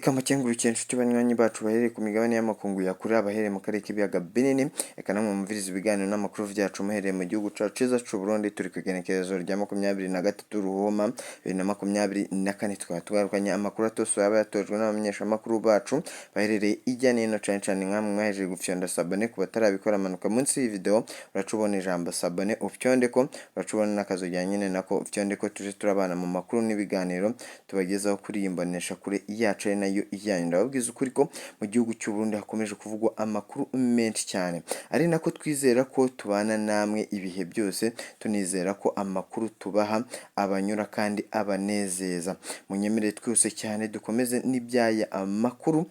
Reka mukengurukire inshuti banywanyi bacu bahereye ku migabane y'amakungu ya kure, abahereye mu karere k'ibiyaga binini. Reka namwe mwumvirize ibiganiro n'amakuru vyacu muhereye mu gihugu cacu ciza c'u Burundi. Turi ku igenekerezo rya 23 Ruhuma 2024, tukaba tugarukanye amakuru atose yaba yatojwe n'abamenyeshamakuru bacu baherereye ijya n'ino, cane cane nkamwe mwahejeje gufyonda s'abonner. Ku batarabikora, manuka munsi y'iyi video, uraca ubona ijambo "s'abonner", ufyondeko, uraca ubona n'akazogera nyene nako ufyondeko, tuje turabana mu makuru n'ibiganiro tubagezaho kuri iyi mboneshakure yacu ari nayo yanyu. Ndababwiza ukuri ko mu gihugu cy'u Burundi hakomeje kuvugwa amakuru menshi cyane, ari nako twizera ko tubana namwe ibihe byose, tunizera ko amakuru tubaha abanyura kandi abanezeza. Munyemerere twose cyane dukomeze n'ibyaya amakuru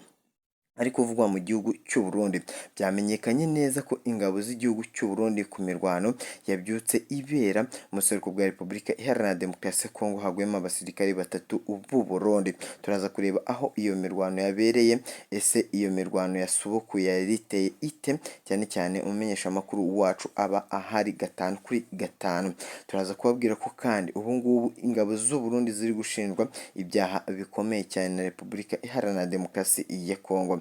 ari kuvugwa mu gihugu cy'u Burundi. Byamenyekanye neza ko ingabo z'igihugu cy'u Burundi, ku mirwano yabyutse ibera mu buseruko bwa Repubulika Iharanira Demokarasi ya Kongo, haguyemo abasirikari batatu b'u Burundi. Turaza kureba aho iyo mirwano yabereye, ese iyo mirwano yasubukuye yari iteye ite? Cyane cyane umumenyeshamakuru wacu aba ahari gatanu kuri gatanu. Turaza kubabwira ko kandi ubu ngubu ingabo z'u Burundi ziri gushinjwa ibyaha bikomeye cyane na Repubulika Iharanira Demokarasi ya Kongo.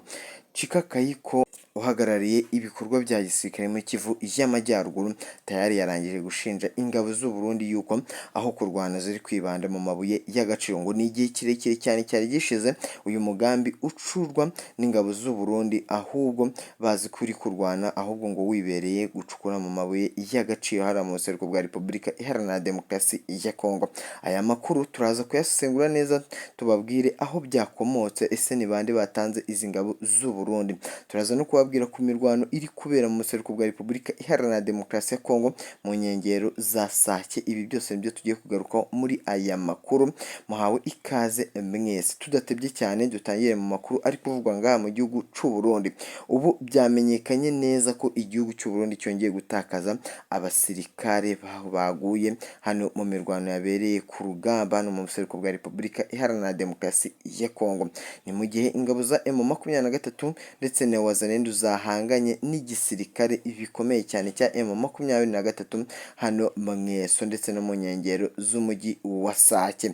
Chika Kayiko, uhagarariye ibikorwa bya gisirikare muri Kivu y'Amajyaruguru, tayari yarangije gushinja ingabo z'u Burundi yuko aho kurwana ziri kwibanda mu mabuye y'agaciro. Ngo ni igihe kirekire cyane cyari gishize uyu mugambi ucurwa n'ingabo z'u Burundi, ahubwo bazi kuri kurwana, ahubwo ngo wibereye gucukura mu mabuye y'agaciro hariya mu buseruko bwa Repubulika Iharanira Demokarasi ya Kongo. Aya makuru turaza kuyasesengura neza, tubabwire aho byakomotse, ese ni bande batanze izi ngabo z'u Burundi? Turaza no kubabwira ku mirwano iri kubera mu buseruko bwa Repubulika Iharanira Demokarasi ya Kongo mu nkengero za Sake. Ibi byose nibyo tugiye kugarukaho muri aya makuru. Muhawe ikaze mwese. Tudatebye cyane, dutangire mu makuru ari kuvugwa ngaha mu gihugu cy'u Burundi. Ubu byamenyekanye neza ko igihugu cy'u Burundi cyongeye gutakaza abasirikare baguye hano mu mirwano yabereye ku rugamba hano mu buseruko bwa Repubulika Iharanira Demokarasi ya Kongo. Ni mu gihe ingabo za M23 ndetse na Wazalendo zahanganye n'igisirikare bikomeye cyane cya M23 hano Mweso ndetse no mu nkengero z'umujyi wa Sake.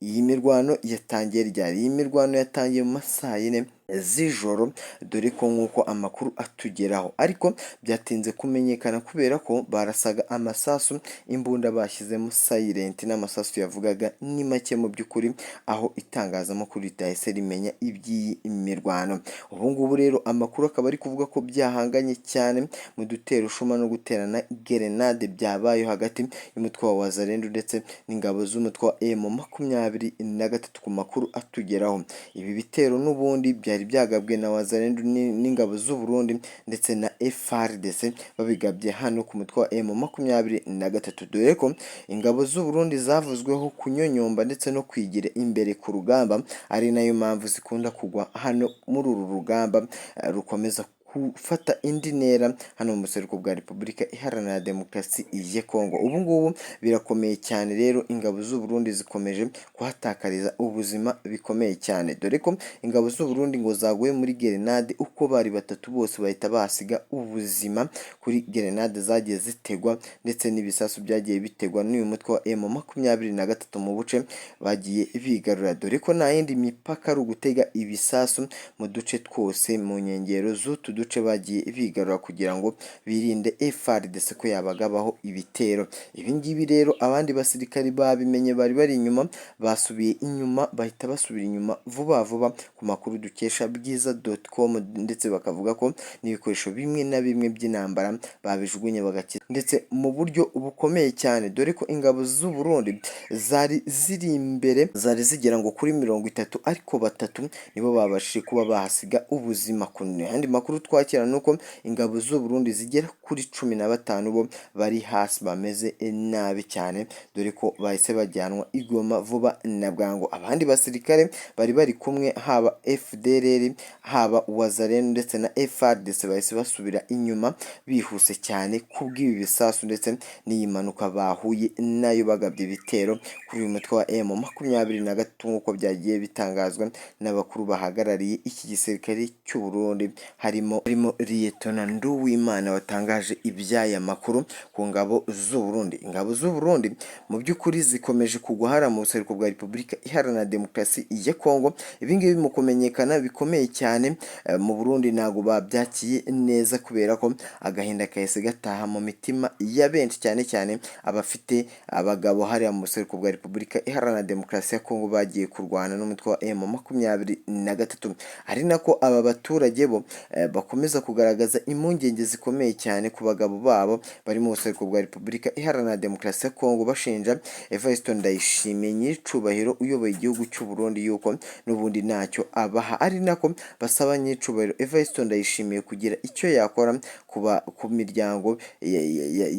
Iyi mirwano yatangiye ryari? Iyi mirwano yatangiye mu masaa 4 z'ijoro, dore ko nk'uko amakuru atugeraho, ariko byatinze kumenyekana kubera ko barasaga amasasu, imbunda bashyizemo silent n'amasasu yavugaga ni make mu by'ukuri, aho itangazamakuru ritahise rimenya iby'iyi mirwano. Ubu ngubu rero amakuru akaba ari kuvuga ko byahanganye cyane mu duterushuma no guterana gerenade byabaye hagati y'umutwe wa Wazalendo ndetse n'ingabo z'umutwe wa M23. Ku makuru atugeraho, ibi bitero n'ubundi byari byagabwe na Wazalendo n'ingabo z'u Burundi ndetse na FARDC, babigabye hano ku mutwe wa M23, dore ko ingabo z'u Burundi zavuzweho kunyonyomba ndetse no kwigira imbere ku rugamba, ari nayo mpamvu zikunda kugwa hano muri uru rugamba rukomeza gufata indi ntera hano mu buseruko bwa Repubulika Iharanira Demokarasi ya Kongo. Ubu ngubu birakomeye cyane rero, ingabo z'u Burundi zikomeje kuhatakariza ubuzima bikomeye cyane, dore ko ingabo z'u Burundi ngo zaguye muri gerenade, uko bari batatu bose bahita bahasiga ubuzima kuri gerenade zagiye zitegwa ndetse n'ibisasu byagiye bitegwa n'uyu mutwe wa M23 mu buce bagiye bigarura, dore ko nta yindi mipaka ari ugutega ibisasu mu duce twose mu nkengero z'utu duce bagiye bigarura kugira ngo birinde FARDC ko yabagabaho ibitero. Ibi ngibi rero abandi basirikari babimenye bari bari inyuma basubiye inyuma, bahita basubira inyuma vuba vuba, ku makuru dukesha bwiza.com, ndetse bakavuga ko n'ibikoresho bimwe na bimwe by'intambara babijugunye bagakiza, ndetse mu buryo bukomeye cyane, dore ko ingabo z'u Burundi zari ziri imbere zari zigera ngo kuri 30, ariko batatu nibo babashije kuba bahasiga ubuzima. Ku yandi makuru twakira nuko ingabo z'u Burundi zigera kuri 15 bo bari hasi bameze nabi cyane, dore ko bahise bajyanwa i Goma vuba na bwangu. Abandi basirikare bari bari kumwe, haba FDLR, haba Wazalendo ndetse na FARDC, bahise basubira inyuma bihuse cyane kubw'ibi bisasu ndetse n'iyi mpanuka bahuye nayo bagabye ibitero kuri uyu mutwe wa M23, nk'uko byagiye bitangazwa n'abakuru bahagarariye iki gisirikare cy'u Burundi harimo Harimo Liyetona Nduwimana watangaje iby'aya makuru ku ngabo z'u Burundi. Ingabo z'u Burundi mu by'ukuri zikomeje kugwa hariya mu buseruko bwa Repubulika Iharanira Demokarasi ya Kongo. Ibi ngibi mu kumenyekana bikomeye cyane mu Burundi ntabwo babyakiye neza, kubera ko agahinda kahise gataha mu mitima ya benshi, cyane cyane abafite abagabo hariya mu buseruko bwa Repubulika Iharanira Demokarasi ya Kongo bagiye kurwana n'umutwe wa M23, ari nako aba baturage bo bakomeza kugaragaza impungenge zikomeye cyane ku bagabo babo bari mu buseruko bwa Repubulika Iharanira Demokarasi ya Kongo, bashinja Evariste Ndayishimiye nyiricubahiro uyoboye igihugu cy'u Burundi yuko n'ubundi ntacyo abaha, ari nako basaba nyiricubahiro Evariste Ndayishimiye kugira icyo yakora kuba ku miryango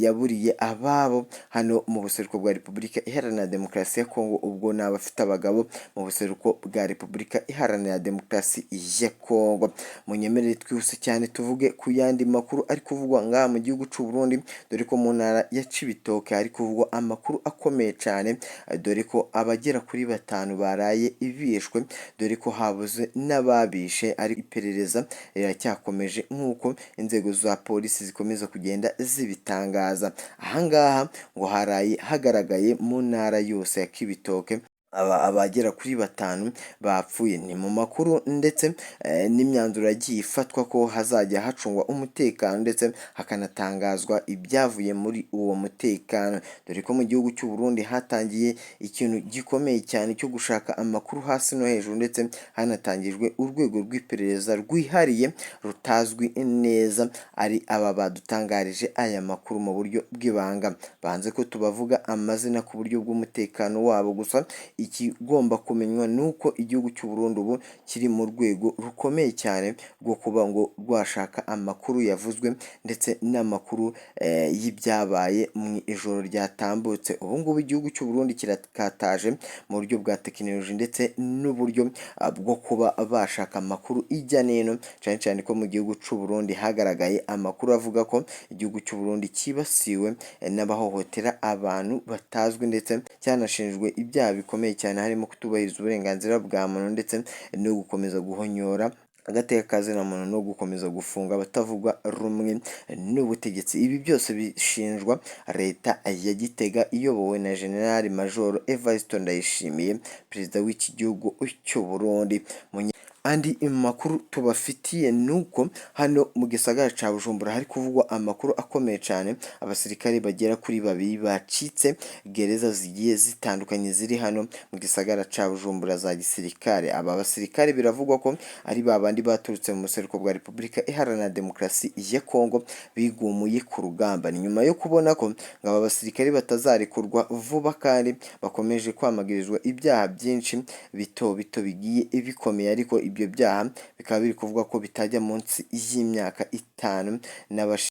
yaburiye ababo hano mu buseruko bwa Repubulika Iharanira Demokarasi ya Kongo. Ubwo ni abafite abagabo mu buseruko bwa Repubulika Iharanira Demokarasi ya Kongo. Munyemerere twihuse cyane tuvuge ku yandi makuru ari kuvugwa ngaha mu gihugu cy'u Burundi, dore ko mu ntara ya Cibitoke hari kuvugwa amakuru akomeye cyane, dore ko abagera kuri 5 baraye bishwe, dore ko habuze n'ababishe, ari iperereza riracyakomeje nk'uko inzego za polisi zikomeza kugenda zibitangaza. Ahangaha ngo haraye hagaragaye mu ntara yose ya Cibitoke abagera kuri 5 bapfuye. Ni mu makuru ndetse n'imyanzuro yagiye ifatwa ko hazajya hacungwa umutekano ndetse hakanatangazwa ibyavuye muri uwo mutekano, dore ko mu gihugu cy'u Burundi hatangiye ikintu gikomeye cyane cyo gushaka amakuru hasi no hejuru, ndetse hanatangijwe urwego rw'iperereza rwihariye rutazwi neza. Ari aba badutangarije aya makuru mu buryo bw'ibanga, banze ko tubavuga amazina ku buryo bw'umutekano wabo. Gusa ikigomba kumenywa ni uko igihugu cy'u Burundi ubu kiri mu rwego rukomeye cyane rwo kuba ngo rwashaka amakuru yavuzwe ndetse n'amakuru y'ibyabaye mu ijoro ryatambutse. Ubu ngubu igihugu cy'u Burundi kirakataje mu buryo bwa tekinoloji ndetse n'uburyo bwo kuba bashaka amakuru ijya n'ino, cyane cyane ko mu gihugu cy'u Burundi hagaragaye amakuru avuga ko igihugu cy'u Burundi cyibasiwe n'abahohotera abantu batazwi, ndetse cyanashinjwe ibyaha bikomeye cyane harimo kutubahiriza uburenganzira bwa muntu ndetse no gukomeza guhonyora agateka kazina muntu no gukomeza gufunga abatavuga rumwe n'ubutegetsi. Ibi byose bishinjwa leta ya Gitega iyobowe na General Major Evariste Ndayishimiye, perezida w'iki gihugu cy'u Burundi. Andi makuru tubafitiye nuko hano mu gisagara ca Bujumbura hari kuvugwa amakuru akomeye cyane. Abasirikare bagera kuri 2 bacitse gereza zigiye zitandukanye ziri hano mu gisagara ca Bujumbura za gisirikare. Aba basirikare biravugwa ko ari babandi baturutse mu buseruko bwa Repubulika Iharanira Demokarasi ya Kongo bigumuye ku rugamba. Ni nyuma yo kubona ko ngo aba basirikare batazarekurwa vuba kandi bakomeje kwamagirizwa ibyaha byinshi bito bito bigiye bikomeye, ariko ibyo byaha bikaba biri kuvuga ko bitajya munsi y'imyaka 5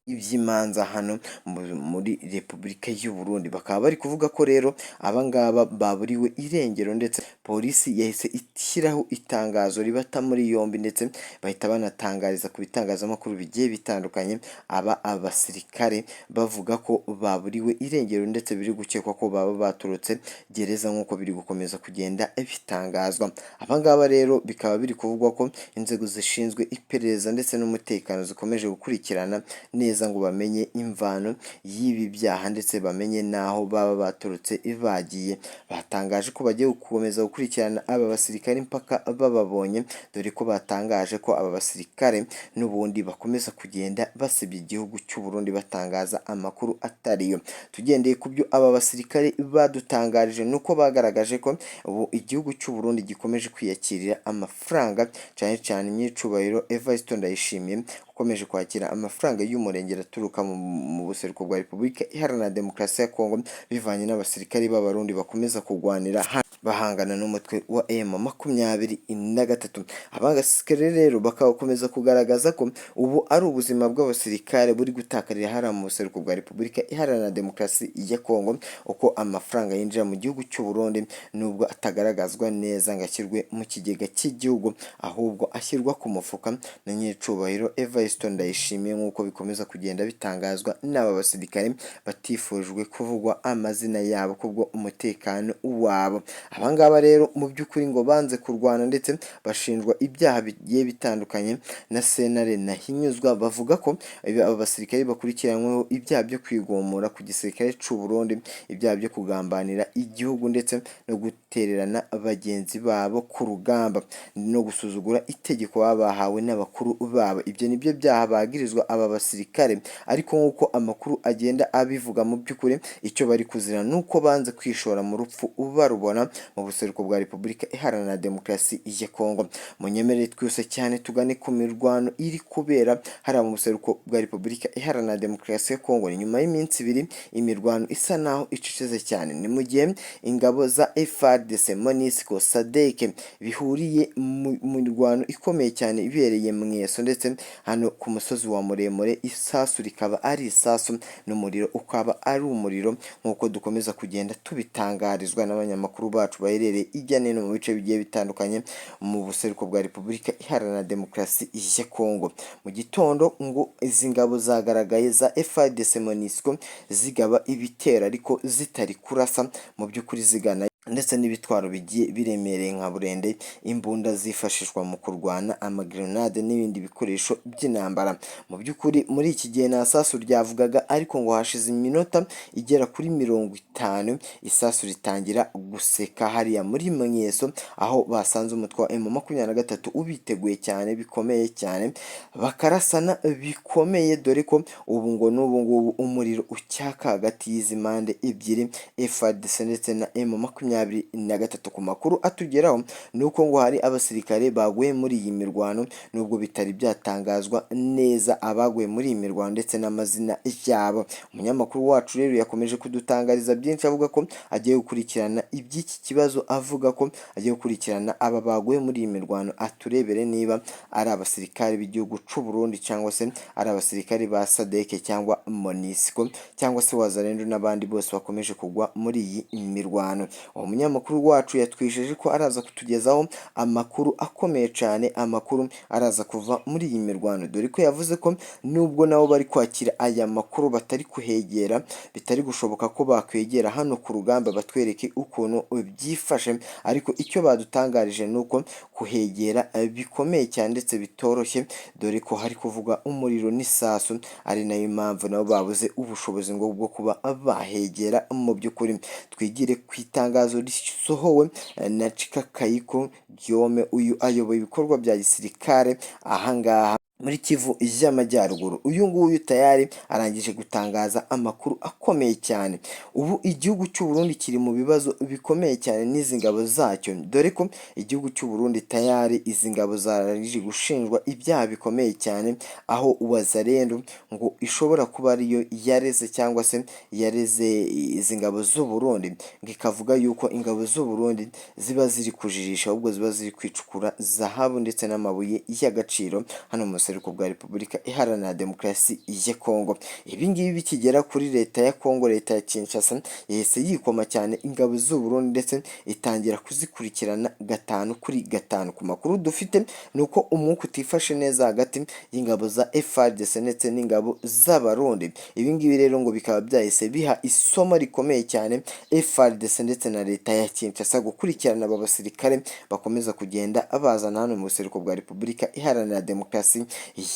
iby'imanza hano muri Repubulika y'u Burundi. Bakaba bari kuvuga ko rero aba ngaba baburiwe irengero, ndetse polisi yahise ishyiraho itangazo ribata muri yombi, ndetse bahita banatangariza ku bitangazamakuru bigiye bitandukanye aba abasirikare bavuga ko baburiwe irengero, ndetse biri gukekwa ko baba baturutse gereza nk'uko biri gukomeza kugenda bitangazwa. Aba ngaba rero bikaba biri kuvugwa ko inzego zishinzwe iperereza ndetse n'umutekano zikomeje gukurikirana neza ngo bamenye imvano y'ibi byaha ndetse bamenye n'aho baba baturutse bagiye. Batangaje ko bagiye gukomeza gukurikirana aba basirikare mpaka bababonye, dore ko batangaje ko aba basirikare n'ubundi bakomeza kugenda basebya igihugu cy'u Burundi batangaza amakuru atariyo. Tugendeye ku byo aba basirikare badutangarije nuko bagaragaje ko ubu igihugu cy'u Burundi gikomeje kwiyakirira amafaranga, cyane cyane nyiricubahiro Evariste Ndayishimiye ukomeje kwakira amafaranga y'umurengera aturuka mu buseruko bwa Repubulika Iharanira Demokarasi ya Kongo, bivanye n'abasirikari b'Abarundi bakomeza kurwanira bahangana n'umutwe wa M23. Abasirikare rero bakakomeza kugaragaza ko ubu ari ubuzima bw'abasirikare buri gutakarira hariya mu buseruko bwa Repubulika Iharanira Demokarasi ya Kongo, uko amafaranga yinjira mu gihugu cy'u Burundi nubwo atagaragazwa neza ngo ashyirwe mu kigega cy'igihugu, ahubwo ashyirwa ku mufuka na nyiricubahiro Evariste Ndayishimiye, nk'uko bikomeza kugenda bitangazwa n'aba basirikare batifujwe kuvugwa amazina yabo kubwo umutekano wabo. Abangaba rero mu by'ukuri ngo banze kurwana ndetse bashinjwa ibyaha bigiye bitandukanye na sentare Ntahinyuzwa. Bavuga ko aba basirikare bakurikiranyweho ibyaha byo kwigomora ku gisirikare c'u Burundi, ibyaha byo kugambanira igihugu ndetse no gutererana bagenzi babo ku rugamba no gusuzugura itegeko baba bahawe n'abakuru babo. Ibyo nibyo byaha bagirizwa aba basirikare, ariko nk'uko amakuru agenda abivuga, mu by'ukuri icyo bari kuzira ni uko banze kwishora mu rupfu barubona mu buseruko bwa Repubulika Iharanira Demokarasi ya Kongo. Munyemerere twese cyane tugane ku mirwano iri kubera hariya mu buseruko bwa Repubulika Iharanira Demokarasi ya Kongo. Ni nyuma y'iminsi 2 imirwano isa naho icecetse cyane. Ni mu gihe ingabo za FARDC, MONUSCO, SADC bihuriye mu mirwano ikomeye cyane ibereye Mweso ndetse hano ku musozi wa Muremure, isasu rikaba ari isasu n'umuriro ukaba ari umuriro, nk'uko dukomeza kugenda tubitangarizwa n'abanyamakuru bacu baherereye hirya no hino mu bice bigiye bitandukanye mu buseruko bwa Repubulika Iharanira Demokarasi ya Kongo. Mu gitondo ngo izi ngabo zagaragaye za FARDC, MONUSCO zigaba ibitero ariko zitari kurasa mu by'ukuri, zigana ndetse n'ibitwaro bigiye biremereye nka burende, imbunda zifashishwa mu kurwana, amagrenade n'ibindi bikoresho by'intambara. Mu by'ukuri muri iki gihe nta sasu ryavugaga, ariko ngo hashize iminota igera kuri 50 isasu ritangira guseka hariya muri Mweso, aho basanze umutwe wa M23 ubiteguye cyane bikomeye cyane, bakarasana bikomeye, dore ko ubu ngo n'ubu ngubu umuriro ucyaka hagati y'izi mpande ebyiri, FARDC ndetse na M23. Ku makuru atugeraho ni uko ngo hari abasirikare baguye muri iyi mirwano, nubwo bitari byatangazwa neza abaguye muri iyi mirwano ndetse n'amazina yabo. Umunyamakuru wacu rero yakomeje kudutangariza byinshi, avuga ko agiye gukurikirana iby'iki kibazo, avuga ko agiye gukurikirana aba baguye muri iyi mirwano, aturebere niba ari abasirikare b'igihugu c'u Burundi cyangwa se ari abasirikare ba SADC cyangwa MONUSCO cyangwa se Wazalendo n'abandi bose bakomeje kugwa muri iyi mirwano. Uwo munyamakuru wacu yatwijeje ko araza kutugezaho amakuru akomeye cyane, amakuru araza kuva muri iyi mirwano, dore ko yavuze ko nubwo nabo bari kwakira aya makuru batari kuhegera, bitari gushoboka ko bakwegera hano ku rugamba batwereke ukuntu byifashe, ariko icyo badutangarije ni uko kuhegera bikomeye cyane ndetse bitoroshye, dore ko hari kuvuga umuriro n'isasu, ari nayo mpamvu nabo babuze ubushobozi ngo bwo kuba bahegera. Mu by'ukuri twigire ku itangazo risohowe na Chikakayiko Guillaume, uyu ayoboye ibikorwa bya gisirikare ahangaha muri Kivu y'Amajyaruguru. Uyu nguyu tayari arangije gutangaza amakuru akomeye cyane. Ubu igihugu cy'u Burundi kiri mu bibazo bikomeye cyane n'izi ngabo zacyo, dore ko igihugu cy'u Burundi tayari izi ngabo zarangije gushinjwa ibyaha bikomeye cyane, aho Wazalendo ngo ishobora kuba ariyo yareze cyangwa se yareze izi ngabo z'u Burundi, ngo ikavuga yuko ingabo z'u Burundi ziba ziri kujijisha, ahubwo ziba ziri kwicukura zahabu ndetse n'amabuye y'agaciro hano mu buseruko bwa Repubulika Iharanira Demokarasi ya Kongo. Ibi ngibi bikigera kuri leta ya Kongo, leta ya Kinshasa yahise yikoma cyane ingabo z'u Burundi ndetse itangira kuzikurikirana 5 kuri 5. Ku makuru dufite ni uko umwuka utifashe neza hagati y'ingabo za FARDC ndetse n'ingabo z'Abarundi. Ibi ngibi rero ngo bikaba byahise biha isomo rikomeye cyane FARDC ndetse na leta ya Kinshasa gukurikirana aba basirikare bakomeza kugenda bazana hano mu buseruko bwa Repubulika Iharanira Demokarasi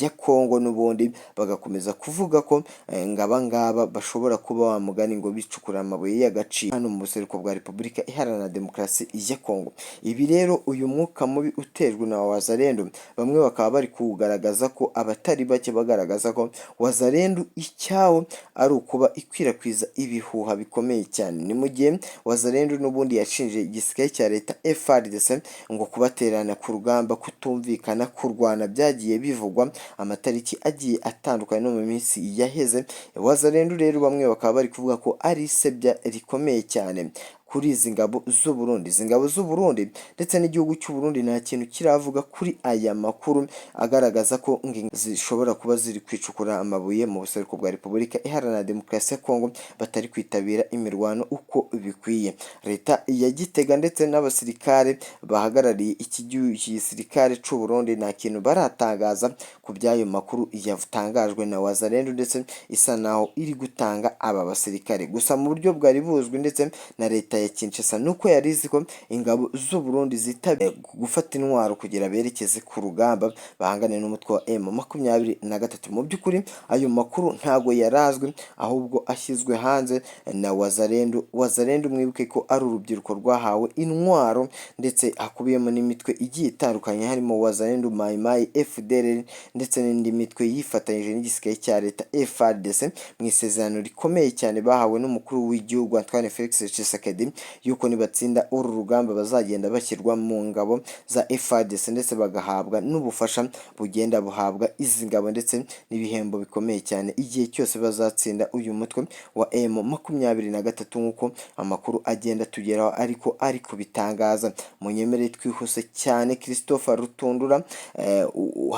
ya Kongo, n'ubundi bagakomeza kuvuga ko ngo aba ngaba bashobora kuba wa mugani ngo bicukura amabuye y'agaciro hano mu buseruko bwa Repubulika Iharanira Demokarasi ya Kongo. Ibi rero, uyu mwuka mubi utejwe na Wazalendo, bamwe bakaba bari kuwugaragaza ko abatari bake bagaragaza ko Wazalendo icyawo ari ukuba ikwirakwiza ibihuha bikomeye cyane. Ni mu gihe Wazalendo n'ubundi yashinje igisirikare cya leta FARDC ngo kubatererana ku rugamba, kutumvikana, kurwana byagiye bivugwa amatariki agiye atandukanye no mu minsi yaheze. Wazalendo rero bamwe bakaba bari kuvuga ko ari isebya rikomeye cyane kuri izi ngabo z'u Burundi. Izi ngabo z'u Burundi ndetse n'igihugu cy'u Burundi nta kintu kiravuga kuri aya makuru agaragaza ko zishobora kuba ziri kwicukura amabuye mu buseruko bwa Repubulika Iharanira Demokarasi ya Kongo, batari kwitabira imirwano uko bikwiye. Leta ya Gitega ndetse n'abasirikare bahagarariye iki gisirikare cy'u Burundi nta kintu baratangaza ku by'ayo makuru yatangajwe na Wazalendo ndetse isa naho iri gutanga aba basirikare. Gusa mu buryo bwari buzwi ndetse na leta ya ya Kinshasa nuko yari izi ko ingabo z'u Burundi zitabiriye gufata intwaro kugira berekeze ku rugamba bahangane n'umutwe wa M23. Mu by'ukuri ayo makuru ntago yarazwi, ahubwo ashyizwe hanze na Wazalendo. Wazalendo mwibuke ko ari urubyiruko rwahawe intwaro, ndetse hakubiyemo n'imitwe igiye itandukanye harimo Wazalendo, Mai Mai, FDLR ndetse n'indi mitwe yifatanyije n'igisirikare cya leta FARDC mu isezerano rikomeye cyane bahawe n'umukuru w'igihugu Antoine Felix Tshisekedi, yuko nibatsinda uru rugamba bazagenda bashyirwa mu ngabo za FARDC ndetse bagahabwa n'ubufasha bugenda buhabwa izi ngabo ndetse n'ibihembo bikomeye cyane igihe cyose bazatsinda uyu mutwe wa M23, nk'uko amakuru agenda atugeraho ariko ari kubitangaza. Munyemere twihuse cyane, Christopher Rutundura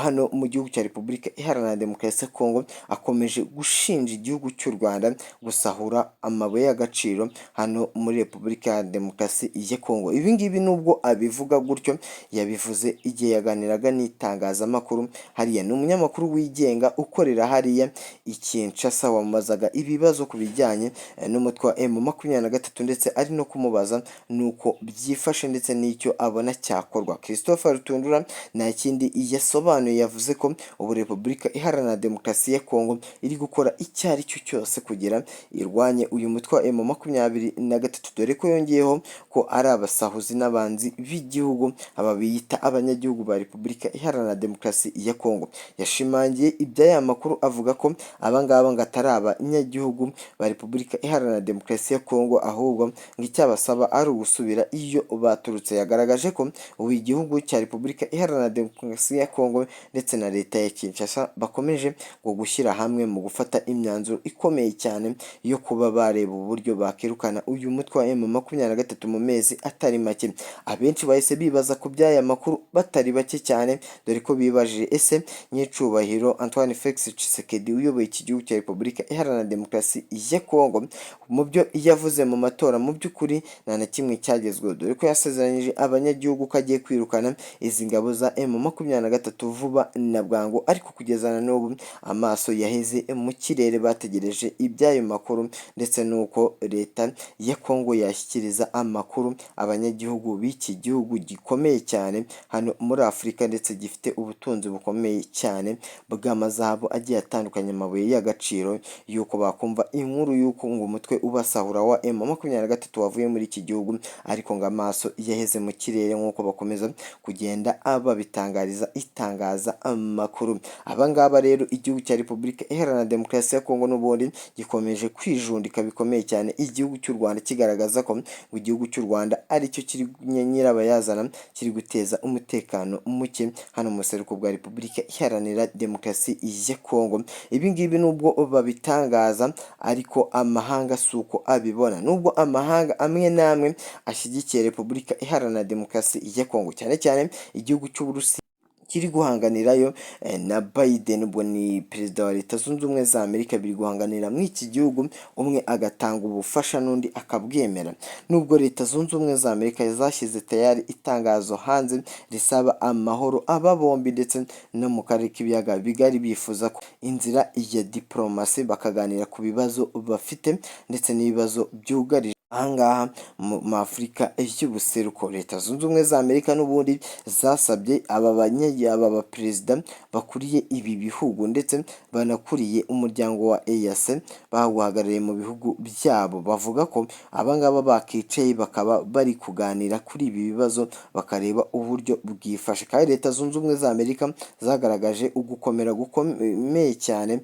hano mu gihugu cya Repubulika Iharanira Demokarasi ya Kongo akomeje gushinja igihugu cy'u Rwanda gusahura amabuye y'agaciro hano muri Repubulika ya Demokarasi ya Kongo. Ibi ngibi nubwo abivuga gutyo, yabivuze igihe yaganiraga n'itangazamakuru hariya. Ni umunyamakuru wigenga ukorera hariya i Kinshasa, wamubazaga ibibazo ku bijyanye n'umutwe wa M23, ndetse ari no kumubaza nuko byifashe ndetse n'icyo abona cyakorwa. Christopher Rutundura nta kindi yasobanuye, yavuze ko ubu Repubulika Iharanira Demokarasi ya Kongo iri gukora icyo ari cyo cyose kugira irwanye uyu mutwe wa M23, dore ko yongeyeho ko ari abasahuzi n'abanzi b'igihugu, aba biyita abanyagihugu ba Repubulika Iharanira Demokarasi ya Kongo. Yashimangiye iby'aya makuru avuga ko aba ngaba ngo atari abanyagihugu ba Repubulika Iharanira Demokarasi ya Kongo, ahubwo ngo icyabasaba ari ugusubira iyo baturutse. Yagaragaje ko ubu igihugu cya Repubulika Iharanira Demokarasi ya Kongo ndetse na leta ya Kinshasa bakomeje ngo gushyira hamwe mu gufata imyanzuro ikomeye cyane yo kuba bareba uburyo bakirukana uyu mutwe wa M23 mu mezi atari make. Abenshi bahise bibaza ku by'aya makuru batari bake cyane, dore ko bibajije ese nyicubahiro Antoine Felix Tshisekedi uyoboye iki gihugu cya Repubulika Iharanira Demokarasi ya Kongo, mu byo yavuze mu matora mu by'ukuri nta na kimwe cyagezweho, dore ko yasezeranyije abanyagihugu ko agiye kwirukana izi ngabo za M23 vuba na bwangu, ariko kugeza na n'ubu amaso yaheze mu kirere, bategereje iby'ayo makuru ndetse n'uko leta ya Kongo yashyikiriza amakuru abanyagihugu b'iki gihugu gikomeye cyane hano muri Afurika, ndetse gifite ubutunzi bukomeye cyane bw'amazahabu agiye atandukanye, amabuye y'agaciro, y'uko bakumva inkuru y'uko ngo umutwe ubasahura wa M23 wavuye muri iki gihugu, ariko ngo amaso yaheze mu kirere nk'uko bakomeza kugenda babitangariza itangaza amakuru. Aba ngaba rero, igihugu cya Repubulika Iharanira Demokarasi ya Kongo n'ubundi gikomeje kwijundika bikomeye cyane igihugu cy'u Rwanda, kigaragaza ko igihugu cy'u Rwanda aricyo kiri nyirabayazana kiri guteza umutekano muke hano mu buseruko bwa Repubulika Iharanira Demokarasi ya Kongo. Ibi ngibi nubwo babitangaza, ariko amahanga si uko abibona, nubwo amahanga amwe n'amwe ashyigikiye Repubulika Iharanira Demokarasi ya Kongo, cyane cyane igihugu cy'Uburusiya kiri guhanganirayo na Biden, ubwo ni perezida wa Leta Zunze Ubumwe za Amerika, biri guhanganira muri iki gihugu, umwe agatanga ubufasha n'undi akabwemera. Nubwo Leta Zunze Ubumwe za Amerika zashyize tayari itangazo hanze risaba amahoro aba bombi, ndetse no mu karere k'ibiyaga bigari bifuza ko inzira ya diporomasi bakaganira ku bibazo bafite ndetse n'ibibazo byugarije ahangaha mu Afurika y'ubuseruko. Leta Zunze Ubumwe za Amerika n'ubundi zasabye aba baperezida bakuriye ibi bihugu ndetse banakuriye umuryango wa EAC bawuhagarariye mu bihugu byabo, bavuga ko abangaba bakicaye bakaba bari kuganira kuri ibi bibazo bakareba uburyo bwifashe. Kandi Leta Zunze Ubumwe za Amerika zagaragaje ugukomera gukomeye cyane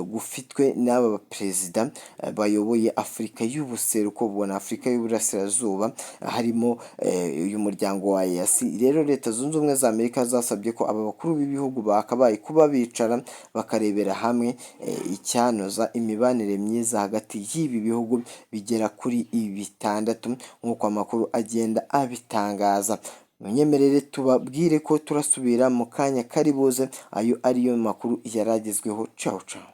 gufitwe n'aba baperezida bayoboye Afurika y'ubuseruko, ubona Afurika y'Uburasirazuba, harimo uyu muryango wa EAC. Rero Leta Zunze Ubumwe za Amerika zasabye ko aba bakuru b'ibihugu bakabaye kuba bicara bakarebera hamwe icyanoza imibanire myiza hagati y'ibi bihugu bigera kuri bitandatu, nk'uko amakuru agenda abitangaza. Munyemerere tubabwire ko turasubira mu kanya kari buze, ayo ariyo makuru yari agezweho. Cawu cawu.